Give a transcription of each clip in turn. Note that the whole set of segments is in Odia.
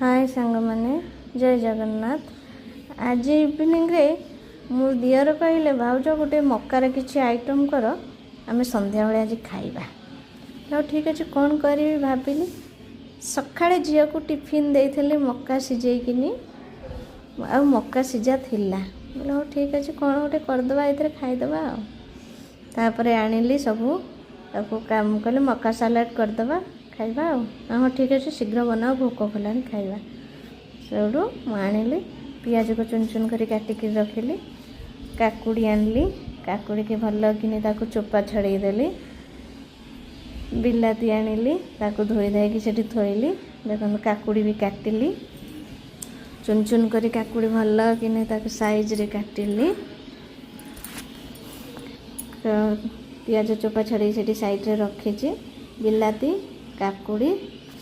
ହାଏ ସାଙ୍ଗମାନେ, ଜୟ ଜଗନ୍ନାଥ। ଆଜି ଇଭିନିଂରେ ମୋ ଦିଅର କହିଲେ, "ଭାଉଜ, ଗୋଟେ ମକାର କିଛି ଆଇଟମ୍ କର, ଆମେ ସନ୍ଧ୍ୟାବେଳେ ଆଜି ଖାଇବା।" ହଉ, ଠିକ୍ ଅଛି, କ'ଣ କରିବି ଭାବିଲି। ସକାଳେ ଝିଅକୁ ଟିଫିନ୍ ଦେଇଥିଲି ମକା ସିଝେଇକିନି ଆଉ ମକା ସିଝା ଥିଲା। ବୋଲେ ହଉ, ଠିକ୍ ଅଛି, କ'ଣ ଗୋଟେ କରିଦେବା, ଏଥିରେ ଖାଇଦେବା। ଆଉ ତାପରେ ଆଣିଲି ସବୁ, ତାକୁ କାମ କଲି, ମକା ସାଲାଡ଼ କରିଦେବା, ଖାଇବା। ଆଉ ହଁ, ଠିକ୍ ଅଛି, ଶୀଘ୍ର ବନାଅ, ଭୋକ କଲାଣି, ଖାଇବା। ସେଇଠୁ ମୁଁ ଆଣିଲି, ପିଆଜକୁ ଚୁନ ଚୁନ କରି କାଟିକି ରଖିଲି। କାକୁଡ଼ି ଆଣିଲି, କାକୁଡ଼ିକି ଭଲ କିନି ତାକୁ ଚୋପା ଛଡ଼େଇ ଦେଲି। ବିଲାତି ଆଣିଲି, ତାକୁ ଧୋଇ ଧାଇକି ସେଠି ଥୋଇଲି। ଦେଖନ୍ତୁ, କାକୁଡ଼ି ବି କାଟିଲି ଚୁନ ଚୁନ କରି। କାକୁଡ଼ି ଭଲ କିନି ତାକୁ ସାଇଜରେ କାଟିଲି। ତ ପିଆଜ ଚୋପା ଛଡ଼େଇ ସେଠି ସାଇଡ଼ରେ ରଖିଛି। ବିଲାତି, କାକୁଡ଼ି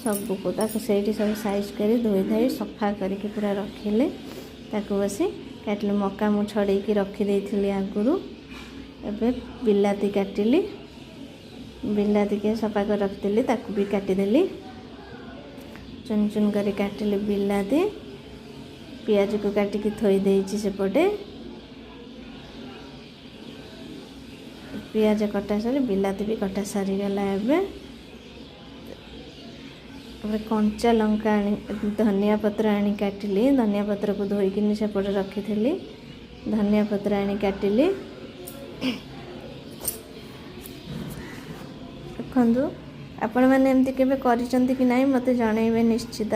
ସବୁକୁ ତାକୁ ସେଇଠି ସବୁ ସାଇଜ୍ କରି, ଧୋଇ ଧାଇ ସଫା କରିକି ପୁରା ରଖିଲି। ତାକୁ ବସି କାଟିଲି। ମକା ମୁଁ ଛଡ଼େଇକି ରଖିଦେଇଥିଲି ଆଗରୁ। ଏବେ ବିଲାତି କାଟିଲି। ବିଲାତିକି ସଫା କରି ରଖିଥିଲି, ତାକୁ ବି କାଟିଦେଲି। ଚୁନ ଚୁନ କରି କାଟିଲି ବିଲାତି। ପିଆଜକୁ କାଟିକି ଥୋଇ ଦେଇଛି ସେପଟେ। ପିଆଜ କଟା ସରି, ବିଲାତି ବି କଟା ସରିଗଲା। ଏବେ ତାପରେ କଞ୍ଚା ଲଙ୍କା ଆଣି, ଧନିଆ ପତ୍ର ଆଣି କାଟିଲି। ଧନିଆ ପତ୍ରକୁ ଧୋଇକିନି ସେପଟେ ରଖିଥିଲି। ଧନିଆ ପତ୍ର ଆଣି କାଟିଲି। ଦେଖନ୍ତୁ, ଆପଣମାନେ ଏମିତି କେବେ କରିଛନ୍ତି କି ନାହିଁ, ମୋତେ ଜଣେଇବେ ନିଶ୍ଚିତ,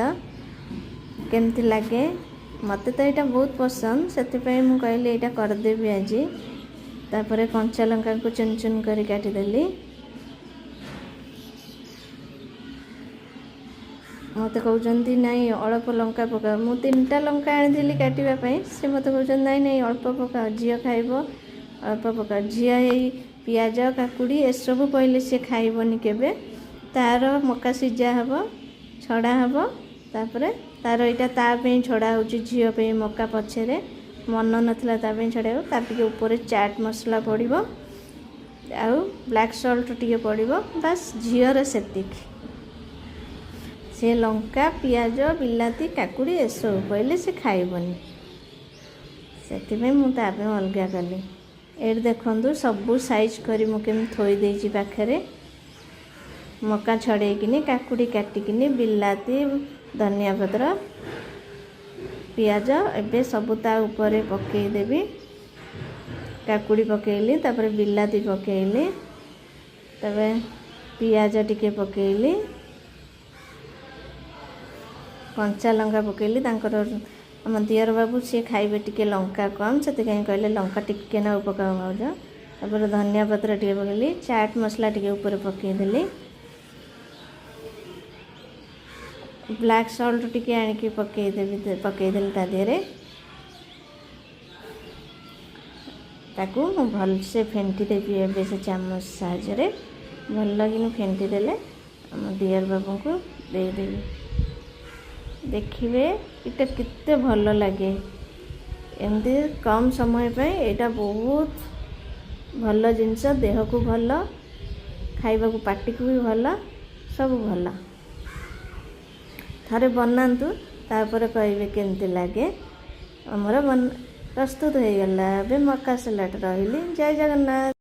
କେମିତି ଲାଗେ। ମୋତେ ତ ଏଇଟା ବହୁତ ପସନ୍ଦ, ସେଥିପାଇଁ ମୁଁ କହିଲି ଏଇଟା କରିଦେବି ଆଜି। ତାପରେ କଞ୍ଚା ଲଙ୍କାକୁ ଚୁନ ଚୁନ କରି କାଟିଦେଲି। ମୋତେ କହୁଛନ୍ତି, "ନାଇଁ, ଅଳ୍ପ ଲଙ୍କା ପକାଅ।" ମୁଁ ତିନିଟା ଲଙ୍କା ଆଣିଥିଲି କାଟିବା ପାଇଁ। ସେ ମୋତେ କହୁଛନ୍ତି, "ନାଇଁ ନାଇଁ, ଅଳ୍ପ ପକାଅ, ଝିଅ ଖାଇବ, ଅଳ୍ପ ପକାଅ।" ଝିଅ ଏଇ ପିଆଜ, କାକୁଡ଼ି ଏସବୁ ପଡ଼ିଲେ ସିଏ ଖାଇବନି କେବେ। ତାର ମକା ସିଝା ହେବ, ଛଡ଼ା ହେବ। ତାପରେ ତାର ଏଇଟା ତା ପାଇଁ ଛଡ଼ା ହେଉଛି, ଝିଅ ପାଇଁ। ମକା ପଛରେ ମନ ନଥିଲା ତା ପାଇଁ ଛଡ଼େଇବାକୁ। ତାର ଟିକେ ଉପରେ ଚାଟ୍ ମସଲା ପଡ଼ିବ ଆଉ ବ୍ଲାକ୍ ସଲ୍ଟ ଟିକେ ପଡ଼ିବ, ବାସ୍, ଝିଅର ସେତିକି। ସେ ଲଙ୍କା, ପିଆଜ, ବିଲାତି, କାକୁଡ଼ି ଏସବୁ ପଡ଼ିଲେ ସେ ଖାଇବନି। ସେଥିପାଇଁ ମୁଁ ତା ପାଇଁ ଅଲଗା କଲି। ଏଇଠି ଦେଖନ୍ତୁ, ସବୁ ସାଇଜ୍ କରି ମୁଁ କେମିତି ଥୋଇ ଦେଇଛି ପାଖରେ। ମକା ଛଡ଼େଇକିନି, କାକୁଡ଼ି କାଟିକିନି, ବିଲାତି, ଧନିଆ ପତ୍ର, ପିଆଜ ଏବେ ସବୁ ତା ଉପରେ ପକେଇଦେବି। କାକୁଡ଼ି ପକେଇଲି, ତାପରେ ବିଲାତି ପକେଇଲି, ତାପରେ ପିଆଜ ଟିକେ ପକେଇଲି, କଞ୍ଚା ଲଙ୍କା ପକେଇଲି। ତାଙ୍କର, ଆମ ଦିଅର ବାବୁ, ସିଏ ଖାଇବେ ଟିକେ ଲଙ୍କା କମ୍, ସେଥିପାଇଁ କହିଲେ, "ଲଙ୍କା ଟିକେ ନାକୁ ପକାଅ ଭାଉଜ।" ତାପରେ ଧନିଆ ପତ୍ର ଟିକେ ପକେଇଲି, ଚାଟ୍ ମସଲା ଟିକେ ଉପରେ ପକେଇଦେଲି, ବ୍ଲାକ୍ ସଲ୍ଟ ଟିକେ ଆଣିକି ପକେଇଦେବି, ପକେଇଦେଲି ତା ଦେହରେ। ତାକୁ ମୁଁ ଭଲସେ ଫେଣ୍ଟି ଦେବି ଏବେ ସେ ଚାମଚ ସାହାଯ୍ୟରେ। ଭଲ କିନି ଫେଣ୍ଟି ଦେଲେ ଆମ ଦିଅର ବାବୁଙ୍କୁ ଦେଇଦେବି। ଦେଖିବେ, ଏଇଟା କେତେ ଭଲ ଲାଗେ। ଏମିତି କମ୍ ସମୟ ପାଇଁ ଏଇଟା ବହୁତ ଭଲ ଜିନିଷ। ଦେହକୁ ଭଲ, ଖାଇବାକୁ ପାଟିକୁ ବି ଭଲ, ସବୁ ଭଲ। ଥରେ ବନାନ୍ତୁ, ତାପରେ କହିବେ କେମିତି ଲାଗେ। ଆମର ପ୍ରସ୍ତୁତ ହେଇଗଲା ଏବେ ମକା ସାଲାଡ଼। ରହିଲି, ଜୟ ଜଗନ୍ନାଥ।